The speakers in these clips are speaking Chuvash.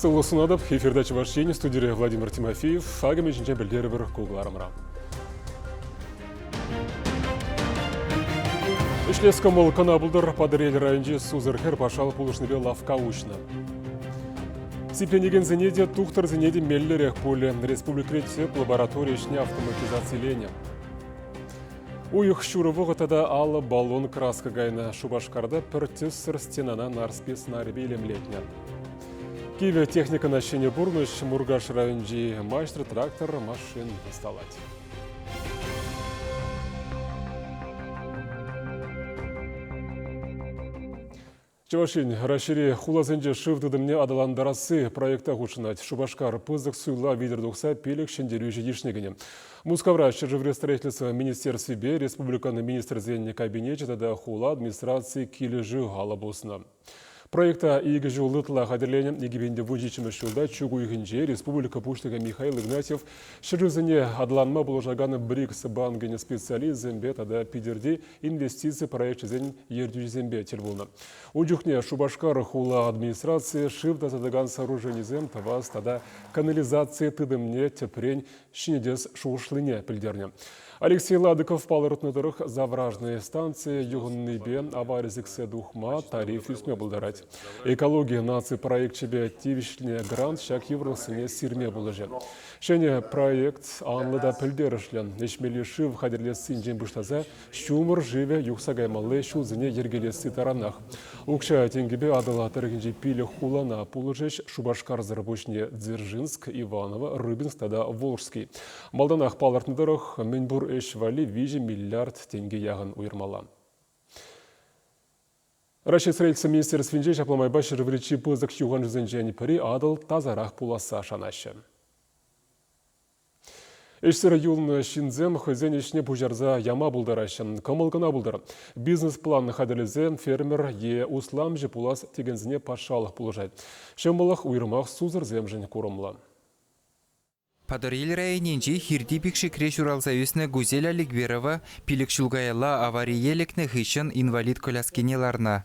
Сывлӑх сунатӑп. Эфирта Чӑваш Ен студире Владимир Тимофеев. Акӑ ҫинчен пӗлтерӗпӗр ку кӑларӑмра. Ӗҫлес кӑмӑл кӑна пултӑр. Патӑрьел районӗнчи сусӑр хӗр патшалӑх пулӑшнипе лавкка уҫнӑ. Сипленекенсене те, тухтӑрсене те меллӗрех пулӗ. Республикӑри тӗп лаборатори ӗҫне автоматизациленӗ. Уйӑх ҫурӑ вӑхӑт тата 50 баллон краска кайнӑ. Шупашкарта пӗр тӗссӗр стенана Нарспи сӑнарӗпе илемлетнӗ. Кивӗ техникӑна ҫӗнӗ пурнӑҫ Муркаш районӗнчи маҫтӑр трактор машин ӑсталать. Чӑваш Ен Раҫҫейри хуласенче шыв тытӑмне аталантарасси проекта хутшӑнать. Шупашкар пысӑк суйлав витӗр тухса пилӗк ҫӗнтерӳҫӗ йышне кӗнӗ. Мускавра ҫӗршыври строительство министерствипе республикӑн министрсен кабинечӗ тата хула администрацийӗ килӗшӳ алӑ пуснӑ. Проекта икӗ ҫул ытла хатӗрленӗ. 2017 ҫулта чӳк уйӑхӗнче республика Пуҫлӑхӗ Михаил Игнатьев ҫӗршывсене аталанма пулӑшакан БРИКС банкӗн специалисчӗсемпе тата Питӗрти инвестици проекчӗсен ертӳҫисемпе тӗл пулнӑ. Ун чухне Шупашкар хула администрацийӗ шыв тасатакан сооруженисем тӑвас тата канализаци тытӑмне тӗпрен ҫӗнетес шухӑшлине пӗлтернӗ. Алексей Ладыков палӑртнӑ тӑрӑх, Завражная станци юхӑннипе авари сиксе тухма тариф ӳсме пултарать. Экологи наци проекчӗпе тивӗҫлӗ грант ҫак йывӑрлӑхсене сирме пулӑшӗ. Ҫӗнӗ проект анлӑ та пӗлтерӗшлӗ. Ӗҫмелли шыв хатӗрлессинчен пуҫласа ҫумӑр шывӗ юхса каймалли ҫулсене йӗркелесси таранах. Укҫа-тенкӗпе Атӑл тӑрӑхӗнчи пилӗк хулана пулӑшӗҫ. Шупашкарсӑр пуҫне Дзержинск, Иваново, Рыбинск тата Волжский. Малтанах палӑртнӑ тӑрӑх, мӗнпур ӗҫ валли 3 миллиард тенкӗ яхӑн уйӑрмалла. Раҫҫей строительство министерствинче ҫапла майпа ҫӗршыври чи пысӑк юханшывсенчен пӗри Атӑл тасарах пуласса шанаҫҫӗ. Ӗҫсӗр юлнӑ ҫынсем хӑйсен ӗҫне пуҫарса яма пултараҫҫӗ. Кӑмӑл кӑна пултӑр. Бизнес-план хатӗрлесе фермер е усламҫӑ пулас текенсене патшалӑх пулӑшать. Ҫӑмӑллӑх уйрӑмах сусӑрсемшӗн курӑмлӑ. Патӑрьел районӗнчи Хирти Пикшикре ҫуралса ӳснӗ Гузель Алигберова пилӗк ҫул каялла аварие лекнӗ хыҫҫӑн инвалид коляскине ларнӑ.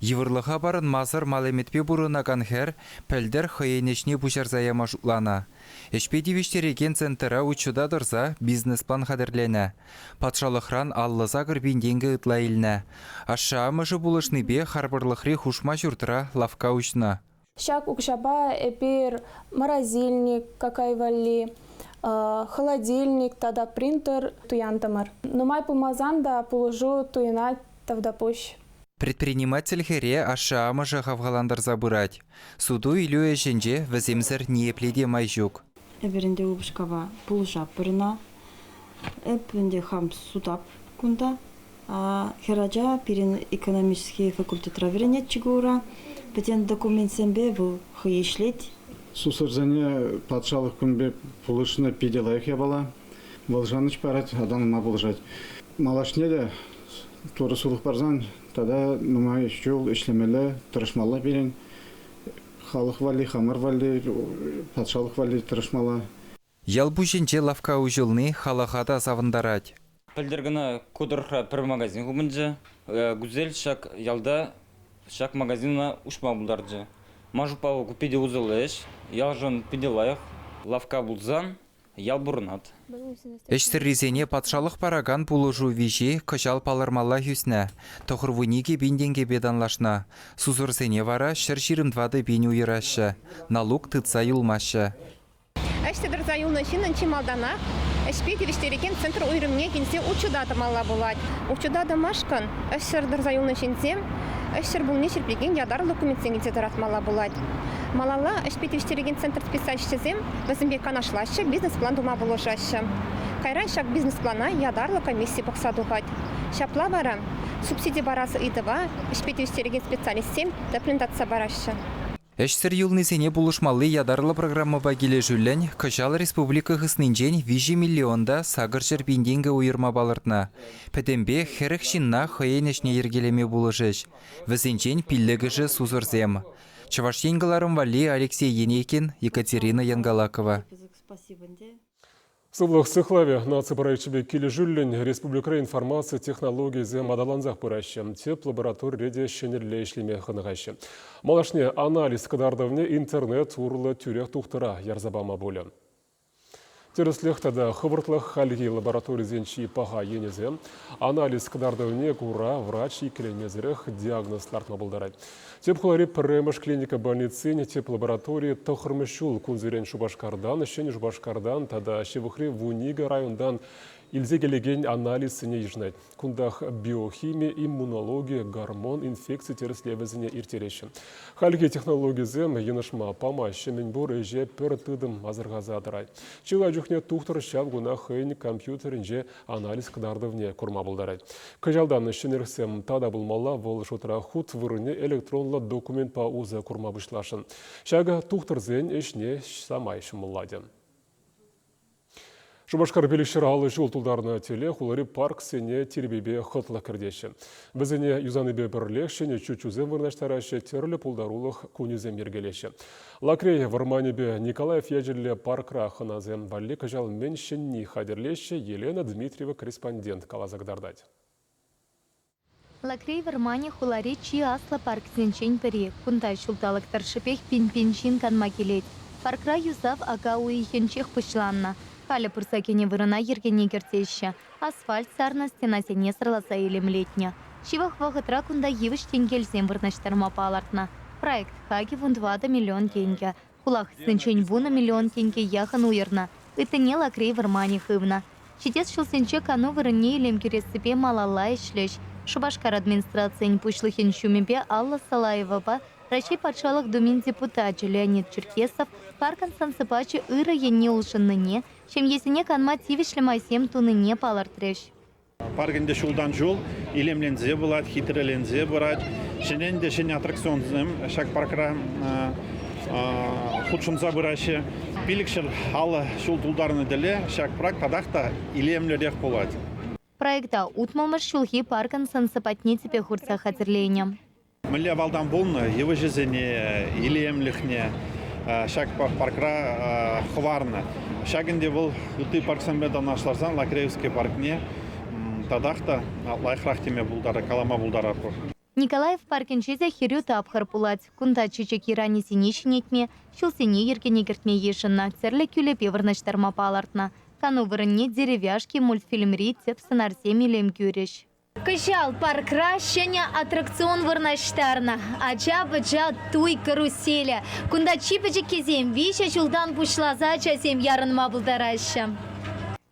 Йывӑрлӑха парӑнмасӑр мал ӗмӗтпе пурӑнакан хӗр пӗлтӗр хӑйӗн ӗҫне пуҫарса яма шутланӑ. Ӗҫпе тивӗҫтерекен центра учета тӑрса бизнес-план хатӗрленӗ. Патшалӑхран 58 пин тенкӗ ытла илнӗ. Ашшӗ-амӑшӗ пулӑшнипе харпӑрлӑхри хушма ҫуртра лавкка уҫнӑ. Ҫак укҫапа эпир морозильник, какай валли, холодильник тата принтер туянтӑмӑр. Нумай пулмасан та пулӑшу туйӑнать тавтапуҫ. Предприниматель хӗре ашшӗ-амӑшӗ хавхалантарса пырать. Суту-илӳ ӗҫӗнче вӗсемсӗр ниепле те май ҫук. Эпир ӗнтӗ упӑшкапа пулӑшатпӑр ӑна. Эп ӗнтӗ хам сутап кунта. Хӗрача пирӗн экономический факультетра вӗренет ЧГУра. Пӗтӗм документсемпе вӑл хӑй ӗҫлет. Сусӑрсене патшалӑх кун пек пулӑшнӑ питӗ лайӑх япала. Вӑл шанӑҫ парать, аталанма пулӑшать. Малашне те Турӑ сывлӑх парсан тата нумай ҫул ӗҫлемелле, тӑрӑшмалла пирӗн. Халӑх валли, хамӑр валли, патшалӑх валли тӑрӑшмалла. Ял пуҫӗнче лавкка уҫӑлни халӑха та савӑнтарать. Пӗлтӗр кӑна ку тӑрӑхра пӗр магазин хупӑнчӗ. Гузель ҫак ялта ҫак магазина уҫма пултарчӗ. Ман шутпа ку питӗ усӑллӑ ӗҫ. Ялшӑн питӗ лайӑх. Лавкка пулсан ял пурӑнать. Ӗҫсӗррисене патшалӑх паракан пулӑшу виҫи кӑҫал палӑрмаллах ӳснӗ, 92 пин тенкӗпе танлашнӑ. Сусӑрсене вара 124 пин уйӑраҫҫӗ, налук тытса юлмаҫҫӗ. Ӗҫсӗр тӑрса юлнӑ ҫыннӑн чи малтанах ӗҫпе тивӗҫтерекен центр уйрӑмне килсе учета тӑмалла пулать. Учета тӑмашкӑн ӗҫсӗр тӑрса юлнӑ ҫынсем ӗҫсӗр пулни ҫирӗплекен ятарлӑ документсем илсе тӑратмалла пулать. Малалла ӗҫпе тивӗҫтерекен центр специалисчӗсем вӗсемпе канашлаҫҫӗ, бизнес-план тума пулӑшаҫҫӗ. Кайран ҫак бизнес-плана ятарлӑ комисси пӑхса тухать. Ҫапла вара субсиди парас ыйтӑва ӗҫпе тивӗҫтерекен специалистсем тӗплӗн татса параҫҫӗ. Ӗҫсӗр юлнисене пулӑшмалли ятарлӑ программӑпа килӗшӳллӗн кӑҫал республика хыснинчен 3 миллион та 800 пин тенкӗ уйӑрма палӑртнӑ. Пӗтӗмпе 40 ҫынна хӑйӗн ӗҫне йӗркелеме пулӑшӗҫ. Вӗсенчен пиллӗкӗшӗ сусӑрсем. Чӑваш Ен кӑларӑм валли Алексей Енейкин, Екатерина Янгалакова. Сывлӑх сыхлавӗ наци проекчӗпе килӗшӳллӗн республикӑра информаци технологийӗсем аталансах пыраҫҫӗ. Тӗп лабораторире те ҫӗнӗлле ӗҫлеме хӑнӑхаҫҫӗ. Малашне анализ кӑтартӑвне интернет урлӑ тӳрех тухтӑра ярса пама пулӗ. Тӗрӗслӗх тата хӑвӑртлӑх хальхи лабораторисенчи паха енӗсем. Анализ кӑтартӑвне кура врач иккӗленмесӗрех диагноз лартма пултарать. Тӗп хулари пӗрремӗш клиника больницин тӗп лабораторийӗ тӑххӑрмӗш ҫул кунсерен Шупашкартан, Ҫӗнӗ Шупашкартан тата ҫывӑхри 12 районтан илсе килекен анализсене йышӑнать. Кунтах биохими, иммунологи, гормон, инфекци тӗрӗслевӗсене ирттереҫҫӗ. Хальхи технологисем йӑнӑшма памаҫҫӗ, мӗнпур ӗҫе пӗр тытӑм асӑрхаса тӑрать. Чылай чухне тухтӑр ҫав кунах хӑйӗн компьютерӗнче анализ кӑтартӑвне курма пултарать. Кӑҫалтан ҫӗнӗлӗхсем тата пулмалла, вӑл шутра хут вырӑнне электронлӑ документпа усӑ курма пуҫласшӑн. Ҫакӑ тухтӑрсен ӗҫне самай ҫӑмӑллатӗ. Шупашкар 550 ҫул тултарнӑ тӗле хулари парксене тирпейпе хӑтлӑх кӗртеҫҫӗ. Вӗсене юсанипе пӗрлех ҫӗнӗ чуччусем вырнаҫтараҫҫӗ, тӗрлӗ пултарулӑх кунӗсем йӗркелеҫҫӗ. Лакрей вӑрманӗпе Николаев ячӗллӗ паркра хӑнасем валли кӑҫал мӗн ҫӗнни хатӗрлеҫҫӗ, Елена Дмитриева корреспондент каласа кӑтартать. Лакрей вӑрманӗ хулари чи аслӑ парксенчен пӗри. Кунта ҫулталӑк тӑршшӗпех пин-пин ҫын канма килет. Паркра юсав ака уйӑхӗнчех пуҫланнӑ. Халӗ пырса кӗнӗ вырӑна йӗркене кӗртеҫҫӗ. Асфальт сарнӑ стенасене сӑрласа илемлетнӗ. Ҫывӑх вӑхӑтра кунта йывӑҫ тенкелсем вырнаҫтарма палӑртнӑ. Проект хакӗ 14 миллион тенкӗ. Хула хыснинчен 10 миллион тенкӗ яхӑн уйӑрнӑ. Ыттине Лакрей вӑрманӗ хывнӑ. Ҫитес ҫулсенче кану вырӑнне илем кӳрессипе малалла ӗҫлӗҫ. Шупашкар администрацийӗн пуҫлӑхӗн ҫумӗпе Алла Салаевапа Раҫҫей Патшалӑх Думин депутачӗ Леонид Черкесов паркӑн сӑн-сӑпачӗ ырӑ енне улшӑннине, ҫемьесене канма тивӗҫлӗ майсем тунине палӑртрӗҫ. Парк ӗнтӗ ҫултан-ҫул илемленсе пырать, хитреленсе пырать. Ҫӗнӗ те ҫӗнӗ аттракционсем ҫак паркра хутшӑнса пыраҫҫӗ. 550 ҫул тултарнӑ тӗле ҫак парк татах та илемлӗрех пулать. Проекта 60-мӗш ҫулхи паркӑн сӑн-сӑпатне тӗпе хурса хатӗрленӗ. Мӗнле авалтан пулнӑ йывӑҫӗсене, илемлӗхне ҫак паркра хӑварнӑ. Ҫак ӗнтӗ вӑл ытти парксемпе танлаштарсан Лакреевский паркне татах та лайӑхрах теме пултарать, калама пултаратпӑр. Николаев паркӗнче те хӗрӳ тапхӑр пулать. Кунта чечек йӑранӗсене ҫӗнетме, ҫулсене йӗркене кӗртме йышӑннӑ, тӗрлӗ кӳлепе вырнаҫтарма палӑртнӑ. Кану вырӑнне «Деревяшки» мультфильмри тӗп сӑнарсем илем кӳрӗҫ. Кӑҫал паркра ҫӗнӗ аттракцион вырнаҫтарнӑ. Ача-пӑча туй каруселӗ. Кунта чи пӗчӗккисем виҫӗ ҫултан пуҫласа ачасем ярӑнма пултараҫҫӗ.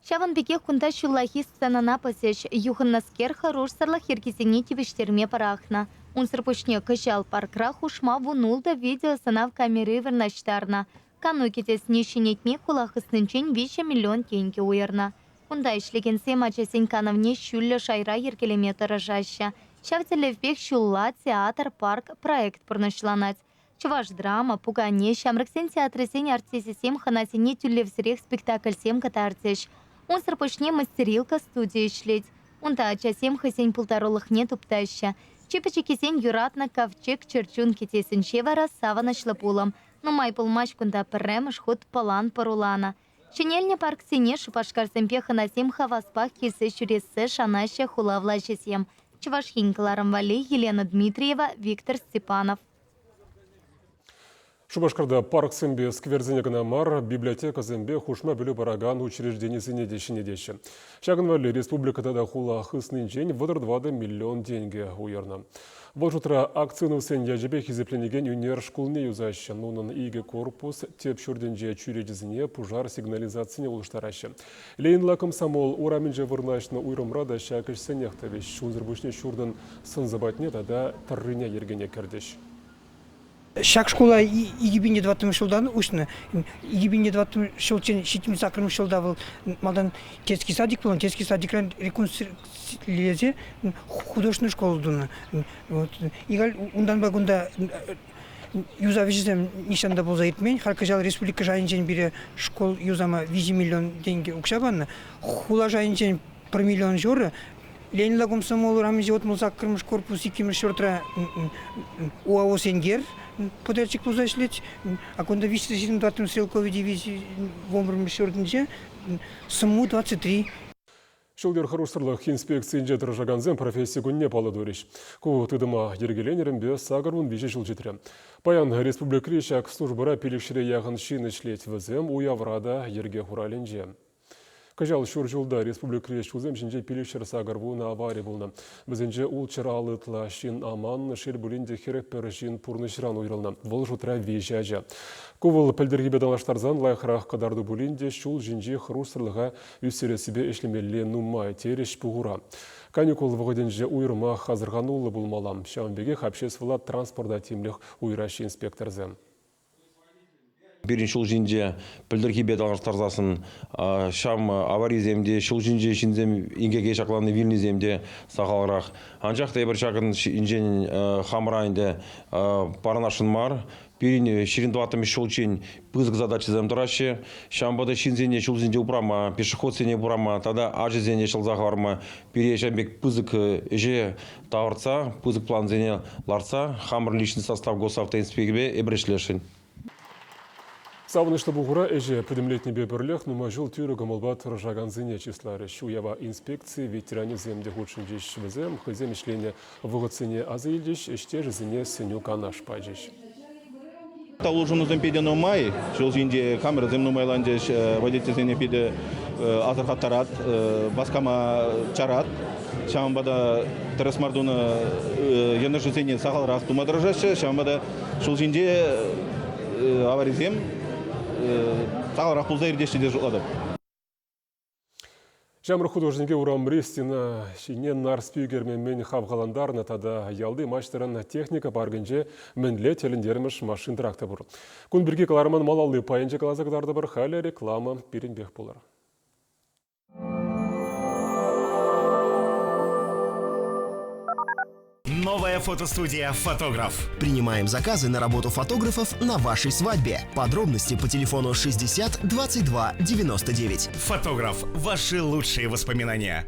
Ҫавӑн пекех кунта ҫуллахи сценӑна пӑсӗҫ. Юхӑннӑскер хӑрушсӑрлӑх йӗркисене тивӗҫтерме пӑрахнӑ. Унсӑр пуҫне кӑҫал паркра хушма 16 видеосӑнав камери вырнаҫтарнӑ. Кану кӗтесне ҫӗнетме хула хыснинчен 3 миллион тенкӗ уйӑрнӑ. Кунта ӗҫлекенсем ачасен канӑвне ҫӳллӗ шайра йӗркелеме тӑрӑшаҫҫӗ. Ҫав тӗллевпех ҫулла театр, парк проект пурнӑҫланать. Чӑваш драма, пукане, ҫамрӑксен театрӗсен артисчӗсем хӑнасене тӳлевсӗрех спектакльсем кӑтартӗҫ. Унсӑр пуҫне мастерилка студи ӗҫлет. Унта ачасем хӑйсен пултарулӑхне туптаҫҫӗ. Чи пӗчӗккисен юратнӑ Ковчег чӗрчун кӗтесӗнче вара савӑнӑҫлӑ пулӑм. Нумай пулмасть кунта пӗрремӗш хут пӑлан пӑруланӑ. Ҫӗнелнӗ парксене Шупашкарсемпе хӑнасем хаваспах килсе ҫӳрессе шанаҫҫӗ хула влаҫӗсем. Чӑваш Ен кӑларӑм валли Елена Дмитриева, Виктор Степанов. Шупашкарта парксемпе скверсене кӑна мар, библиотекӑсемпе хушма пӗлӳ паракан учрежденисене те ҫӗнетеҫҫӗ. Ҫакӑн валли республика тата хула хыснинчен 34 миллион тенкӗ уйӑрнӑ. Вӑл шутра Акциновсен ячӗпе хисепленекен ӳнер шкулне юсаҫҫӗ. Унӑн икӗ корпус тӗп ҫуртӗнче чӳречесене пушар сигнализацине улӑштараҫҫӗ. Ленинла Комсомол урамӗнче вырнаҫнӑ уйрӑмра та ҫак ӗҫсенех тӑвӗҫ. Унсӑр пуҫне ҫуртӑн сӑн-сӑпатне тата тӑррине йӗркене кӗртӗҫ. Ҫак шкула 2004 ҫултан уҫнӑ. 2004 ҫулччен 78 ҫулта вӑл малтан детский садик пулнӑ. Детский садикран реконструкцилесе художественный школа тунӑ. Вот. И унтанпа кунта юсав ӗҫӗсем нихҫан та пулса иртмен. Халь кӑҫал республика шайӗнчен пире школ юсама 3 миллион тенкӗ укҫа панӑ. Хула шайӗнчен 1 миллион ҫурӑ. Ленинла комсомол урамӗнче 68-мӗш корпус иккӗмӗш ҫуртра УАО «Сенкер» подрядчик пулса ӗҫлет. А кунта 324-мӗш стрелковый дивизи 11-мӗш ҫуртӗнче СМУ-23. Ҫул-йӗр хӑрушсӑрлӑх инспекцийӗнче тӑрӑшакансем професси кунне паллӑ турӗҫ. Ку тытӑма йӗркеленӗренпе 83 ҫул ҫитрӗ. Паян республикӑри ҫак службӑра пилӗкҫӗре яхӑн ҫын ӗҫлет. Вӗсем уявра та йӗрке хуралӗнче. Кӑҫал ҫур ҫулта республикӑри ҫулсем ҫинче 580 авари пулнӑ. Вӗсенче ултҫӗр алӑ ытла ҫын аманнӑ, шел пулин те 41 ҫын пурнӑҫран уйрӑлнӑ. Вӑл шутра виҫӗ ача. Ку вӑл пӗлтӗрхипе танлаштарсан лайӑхрах кӑтарту пулин те ҫул ҫинчи хӑрушсӑрлӑха ӳстерессипе ӗҫлемелли нумай, терӗҫ пухура. Каникул вӑхӑтӗнче уйрӑмах асӑрхануллӑ пулмалла. Ҫавӑн пекех обществӑлла транспорта тимлӗх уйӑраҫҫӗ инспекторсем. Пирӗн ҫул ҫинче пӗлтӗрхипе танлаштарсассӑн ҫав аварисем те, ҫул ҫинче ҫынсем инкеке ҫакланни вилнисем те сахалрах. Анчах та эпир ҫакӑн ҫинчен хамӑра ӗнтӗ парӑнасшӑн мар. Пирӗн 24-мӗш ҫулччен пысӑк задачӑсем тӑраҫҫӗ. Ҫавӑнпа та ҫынсене ҫулсенче упрама, пешеходсене упрама тата ачасене ҫӑлса хӑварма пире ҫавӑн пек пысӑк ӗҫе тавӑртса, пысӑк плансене лартса хамӑр личный состав госавтоинспекципе эпир ӗҫлесшӗн. Савӑнӑҫлӑ пухура ӗҫе пӗтӗмлетнипе пӗрлех нумай ҫул тӳрӗ кӑмӑлпа тӑрӑшакансене чысларӗҫ. Уява инспекци ветеранӗсем те хутшӑнчӗҫ. Вӗсем хӑйсем ӗҫленӗ вӑхӑтсене аса илчӗҫ, ӗҫтешӗсене сӗнӳ-канаш пачӗҫ. Улшӑнусем питӗ нумай. Ҫул ҫинче камерӑсем нумайланчӗҫ, водительсене питӗ асӑрхаттарать, васкама чарать. Ҫавӑнпа та тӗрӗс мар тунӑ йӑнӑшӗсене сахалрах тума тӑрӑшаҫҫӗ. Ҫавӑнпа та ҫул ҫинче аварисем сахалрах пулса иртеҫҫӗ тесе шутлатӑп. Ҫамрӑк художнике урамри стена ҫине Нарспи ӳкерме мӗн хавхалантарнӑ тата ялти маҫтӑрӑн техника паркӗнче мӗнле тӗлӗнтермӗш машин-трактор пур. Кун пирки кӑларӑмӑн малалли пайӗнче каласа кӑтартӑпӑр. Халӗ реклама пирӗнпех пулӑр. Новая фотостудия «Фотограф». Принимаем заказы на работу фотографов на вашей свадьбе. Подробности по телефону 60 22 99. «Фотограф» – ваши лучшие воспоминания.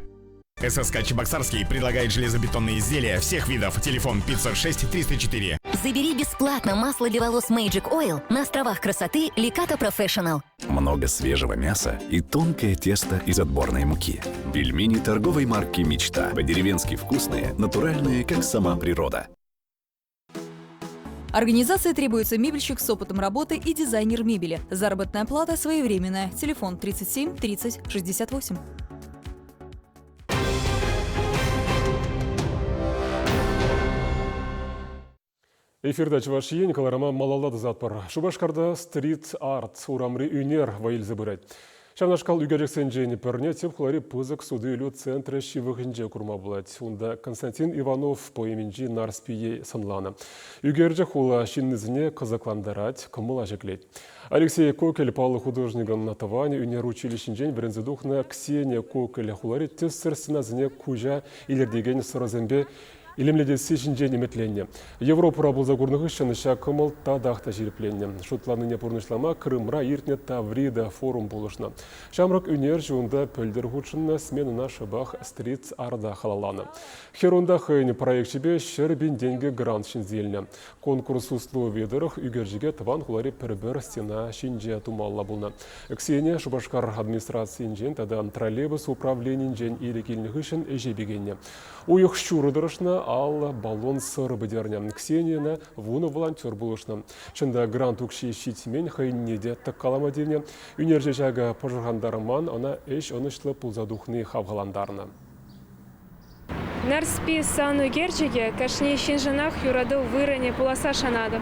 ССК Чебоксарский предлагает железобетонные изделия всех видов. Телефон 506 304. Забери бесплатно масло для волос Magic Oil на островах красоты Леката Professional. Много свежего мяса и тонкое тесто из отборной муки. Пельмени торговой марки «Мечта». По-деревенски вкусные, натуральные, как сама природа. Организации требуется мебельщик с опытом работы и дизайнер мебели. Заработная плата своевременная. Телефон 37 30 68. Эфирта Чӑваш Ен кӑларӑма малалла тӑсатпӑр. Шупашкарта стрит-арт урамри ӳнер вӑй илсе пырать. Ҫавнашкал ӳкерчӗксенчен пӗрне тӗп хулари пысӑк суту-илӳ центрӗ ҫывӑхӗнче курма пулать. Унта Константин Иванов поэминчи Нарспие сӑнланӑ. Ӳкерчӗк хула ҫыннисене кӑсӑклантарать, кӑмӑла ҫӗклет. Алексей Кокель паллӑ художникӑн тӑванӗ ӳнер училищинчен вӗренсе тухнӑ Ксения Кокель хулари тӗссӗр стенасене куҫа илӗртекен сӑрӑсемпе Илемлетесси ҫинчен ӗмӗтленнӗ. Европӑра пулса курнӑ хыҫҫӑн ҫак кӑмӑл татах та ҫирӗпленнӗ. Шутланине пурнӑҫлама Крымра иртнӗ Таврида форум пулӑшнӑ. Ҫамрӑк ӳнерҫӗ унта пӗлтӗр хутшӑннӑ сменӑна шӑпах стрит-арта халалланӑ. Хӗр унта хӑйӗн проекчӗпе 100 000 тенкӗ грант ҫӗнсе илнӗ. Конкурс условийӗ тӑрӑх ӳкерчӗке тӑван хулари пӗр-пӗр стена ҫинче тумалла пулнӑ. Ксения Шупашкар администрацийӗнчен тата троллейбус управленийӗнчен ирӗк илнӗ хыҫҫӑн ӗҫе пикеннӗ. Уйӑх ҫурӑ тӑрӑшнӑ, алла баллон сӑрӑ пӗтернӗ. Ксенийӑна вунӑ волонтер пулӑшнӑ. Чӑн та, грант укҫи ҫитмен, хӑйне те тӑккалама тивнӗ. Ӳнерҫӗ ҫакӑ пӑшӑрхантарман, ӑна ӗҫ ӑнӑҫлӑ пулса тухни хавхалантарнӑ. Нарспи сан ӳкерчӗкӗ кашни ҫыншӑнах юрату вырӑнӗ пуласса шанатӑп.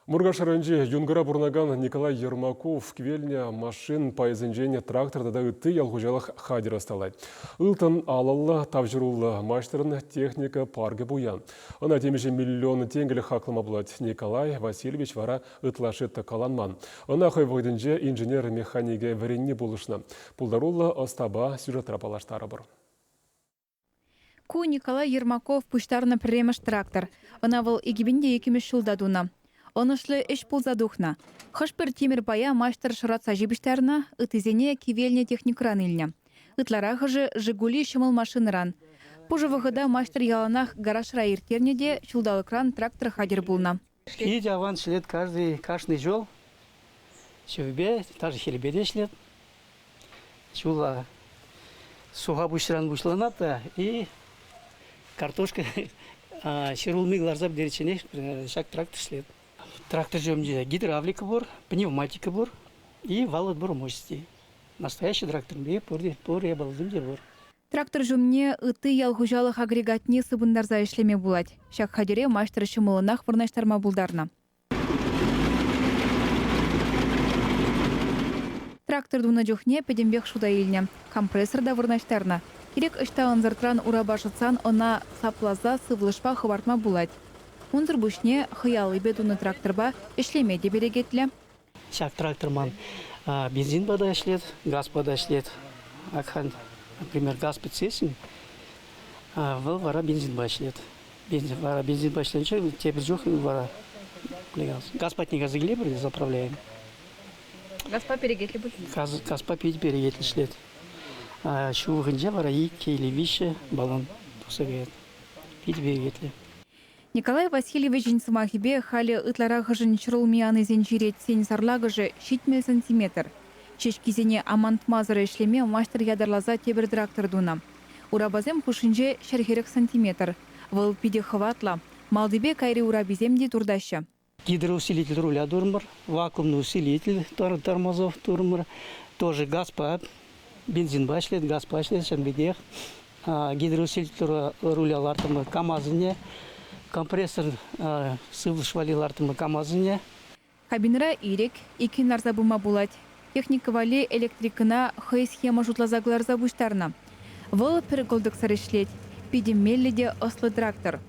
Муркаш районӗнчи Юнкӑра пурӑнакан Николай Ермаков кивелнӗ машин пайӗсенчен трактор тата ытти ял хуҫалӑх хатӗр ӑсталать. Ылтӑн алӑллӑ, тавҫӑруллӑ маҫтӑрӑн техника паркӗ пуян. Ӑна темиҫе миллион тенкӗлӗх хаклама пулать. Николай Васильевич вара ытлашши тӑккаланман. Ӑна хӑй вӑхӑтӗнче инженер-механике вӗренни пулӑшнӑ. Пултаруллӑ ӑстапа сюжетра паллаштарӑпӑр. Ку Николай Ермаков пуҫтарнӑ пӗрремӗш трактор. Ӑна вӑл 2002 ҫулта тунӑ. Ӑнӑҫлӑ ӗҫ пулса тухнӑ. Хӑш-пӗр тимӗр пая маҫтӑр шӑратса ҫыпӑҫтарнӑ, ыттисене кивелнӗ техникӑран илнӗ. Ытларахӑшӗ «Жигули» ҫӑмӑл машинӑран. Пушӑ вӑхӑта маҫтӑр яланах гаражра ирттернӗ те ҫулталӑкран трактор хатӗр пулнӑ. Питӗ аван ӗҫлет каждый, кашни ҫул. Ҫӑвӗпе, даже хӗлӗпе те ӗҫлет. Ҫулла суха пуҫран пуҫланать та и картошка ҫӗрулми кӑларса пӗтеричченех ҫак трактор ӗҫлет. Трактор ҫумӗнче гидравлика пур, пневматика пур и вал отбор мощности. Настоящий трактор пур, пур япаласем те пур. Трактор ҫумне ытти ял хуҫалӑх агрегатне сыпӑнтарса ӗҫлеме пулать. Ҫак хатӗре маҫтӑр ҫӑмӑллӑнах вырнаҫтарма пултарнӑ. Трактор тунӑ чухне пӗтӗмпех шута илнӗ. Компрессор та вырнаҫтарнӑ. Кирек ӑҫта ӑнсӑртран урапа шӑтсан ӑна сапласа сывлӑшпа хӑпартма пулать. Унсӑр пуҫне хӑй аллипе тунӑ тракторпа ӗҫлеме те перекетлӗ. Ҫак трактор ман бензинпа та ӗҫлет, газпа та ӗҫлет. Акхан, например, газ пӗтсессӗн, вӑл вара бензинпа ӗҫлет. Бензин, вара бензинпа ӗҫленче тепӗр чух вара газ патне кайса килепӗр заправляем. Газпа перекетлӗ пуль? Газ, газпа питӗ перекетлӗ ӗҫлет. Ҫывӑхӗнче вара иккӗ или виҫҫӗ баллон тухса каять. Питӗ перекетлӗ. Николай Васильевичӑн сӑмахӗпе, халӗ ытларахӑшӗн ҫӗрулми анисен черетсен сарлакӑшӗ 70 сантиметр. Ҫеҫкисене амантмасӑр ӗҫлеме маҫтӑр ятарласа тепӗр трактор тунӑ. Урапасем хушшинче 140 сантиметр. Вӑл питӗ хӑватлӑ. Малтипе кайри ураписем те туртаҫҫӗ. Гидроусилитель руля турӑмӑр, вакуумный усилитель тормозов турӑмӑр. Тоже газпа, бензинпа ӗҫлет, газпа ӗҫлет, ҫавӑн пекех. Гидроусилитель руля лартӑмӑр КАМАЗӗне, компрессор сывлӑш валли лартӑмӑр КАМАЗӗне. Кабинӑра ирӗк, иккӗн ларса пыма пулать. Техника валли электрикӑна хӑй схема шутласа кӑларса пуҫтарнӑ. Вӑл пӗр кӑлтӑксӑр ӗҫлет. Питӗ меллӗ те ӑслӑ трактор.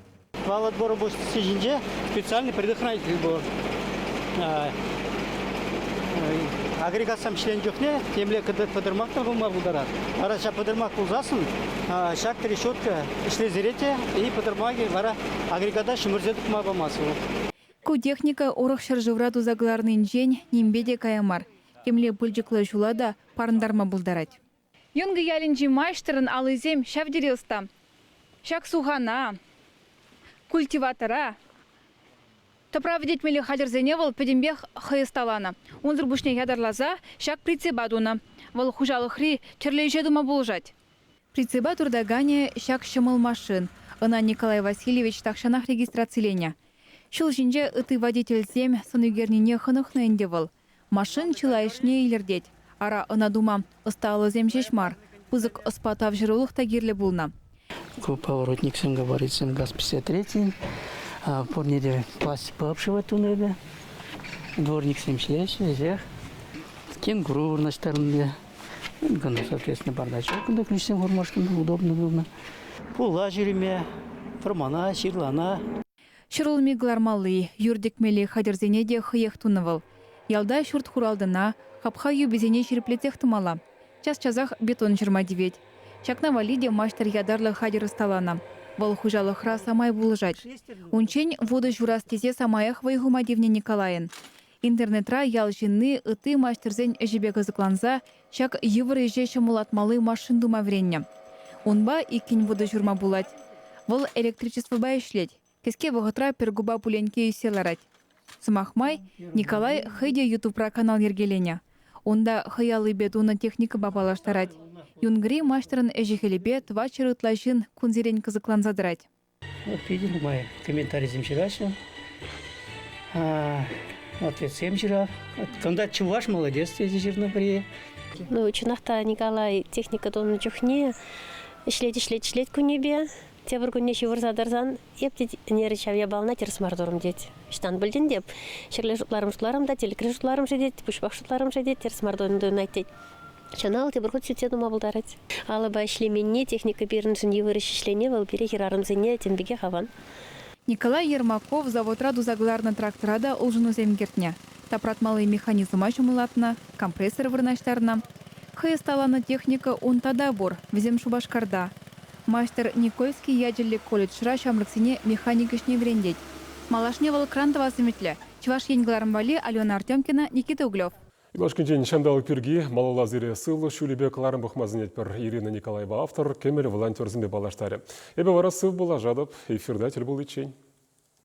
Вал отбора пуҫ ҫинче специальный предохранитель пур. Агрегатсем ӗҫленӗ чухне темле пӑтӑрмах та пулма пултарать. Вара ҫав пӑтӑрмах пулсассӑн ҫак трещотка ӗҫлесерет те и пӑтӑрмахӗ вара агрегата ҫӗмӗрсе тухма памасть вӑл. Ку техника урӑх ҫӗршывра туса кӑларнинчен нимпе те кая мар. Темле пылчӑклӑ ҫула та парӑнтарма пултарать. Юнкӑ ялӗнчи маҫтӑрӑн аллисем ҫав тери ӑста. Ҫак сухана, культиватора, тӑпра вӗтетмелли хатӗрсене вӑл пӗтӗмпех хӑй ӑсталанӑ. Унсӑр пуҫне ятарласа ҫак прицепа тунӑ. Вӑл хуҫалӑхри тӗрлӗ ӗҫе тума пулӑшать. Прицепа туртаканӗ ҫак ҫӑмӑл машин. Ӑна Николай Васильевич тахҫанах регистрациленӗ. Ҫул ҫинче ытти водительсем сӑн ӳкернине хӑнӑхнӑ ӗнтӗ вӑл. Машин чылайӑшне илӗртет. Ара, ӑна тума ӑста алӑсем ҫеҫ мар, пысӑк ӑспа тавҫӑрулӑх та кирлӗ пулнӑ. Ку поворотниксем, габаритсем газ 53 пурне те пластикпа обшивать тунӑ эпӗ. Дворниксем ӗҫлеҫҫӗ веҫех. Кенгуру вырнаҫтарнӑ. Кунта, соответственно, бардачок кунта ключсем хурмашкӑн удобно пулнӑ. Пулла ҫӳреме, вӑрмана, ҫырлана. Ҫӗрулми кӑлармалли, юр тӗкмелли хатӗрсене те хӑех тунӑ вӑл. Ялта ҫурт-хуралтӑна, хапха юписене ҫирӗплетсех тӑмалла. Час-часах бетон ҫӑрма тивет. Ҫакна валли те маҫтӑр ятарлӑ хатӗр ӑсталанӑ. Вӑл хуҫалӑхра самай пулӑшать. Унччен вутӑ ҫурас тесе самаях вӑй хума тивнӗ Николайӑн. Интернетра ял ҫынни ытти маҫтӑрсен ӗҫӗпе кӑсӑкланса ҫак йывӑр ӗҫе ҫӑмӑллатмалли машин тума вӗреннӗ. Унпа иккӗн вутӑ ҫурма пулать. Вӑл электричествӑпа ӗҫлет. Кӗске вӑхӑтра пӗр купа пуленкке ӳссе ларать. Сӑмах май, Николай хӑй те Ютубра канал йӗркеленӗ. Унта хӑй аллипе тунӑ техникӑпа паллаштарать. Юнгри маҫтӑрӑн ӗҫӗ-хӗлӗпе 400 ытла ҫын кунсерен кӑсӑкланса тӑрать. Питӗ нумай комментарисем ҫыраҫҫӗ. Ответсем ҫырав. Кунта чӑваш молодец тесе ҫырнӑ пӗри. Ну, чӑнах та Николай техника тунӑ чухне ӗҫлет, ӗҫлет, ӗҫлет кунӗпе. Тепӗр кунне ҫывӑрса тӑрсан эп те ӗнер ҫав япалана тӗрӗс мар турӑм тет. Ӑҫтан пӗлтӗн теп. Ҫӗрле шутларӑм шутларӑм та тӗлӗкре шутларӑм-ши тет, пуҫпах шутларӑм-ши тет, тӗрӗс мар туйӑнать тет. Чӑнах тепӗр хут сӳтсе тума пултарать. Алӑпа ӗҫлеменни, техника пирӗншӗн йывӑр ӗҫ ӗҫлени вӑл пире хӗрарӑмсене тем пекех аван. Николай Ермаков заводра туса кӑларнӑ трактора та улшӑнусем кӗртнӗ. Тапратмалли механизма ҫӑмӑллатнӑ, компрессор вырнаҫтарнӑ. Хӑй ӑсталанӑ техника ун тата пур, вӗсем Шупашкарта. Маҫтӑр Никольский ячӗллӗ колледжра ҫамрӑксене механик ӗҫне вӗрентет. Малашне вӑл кран тӑвас ӗмӗтлӗ. Чӑваш Ен кӑларӑм валли Алена Артемкина, Никита Углев. Юлашкинчен ҫанталӑк пирки малалла сире сывлӑх ҫулӗпе кӑларӑм пӑхма сӗнетпӗр. Ирина Николаева автор кӗмӗл волонтерсемпе паллаштарӗ. Эпӗ вара сыв пулашатӑп. Эфирта тӗл пуличчен.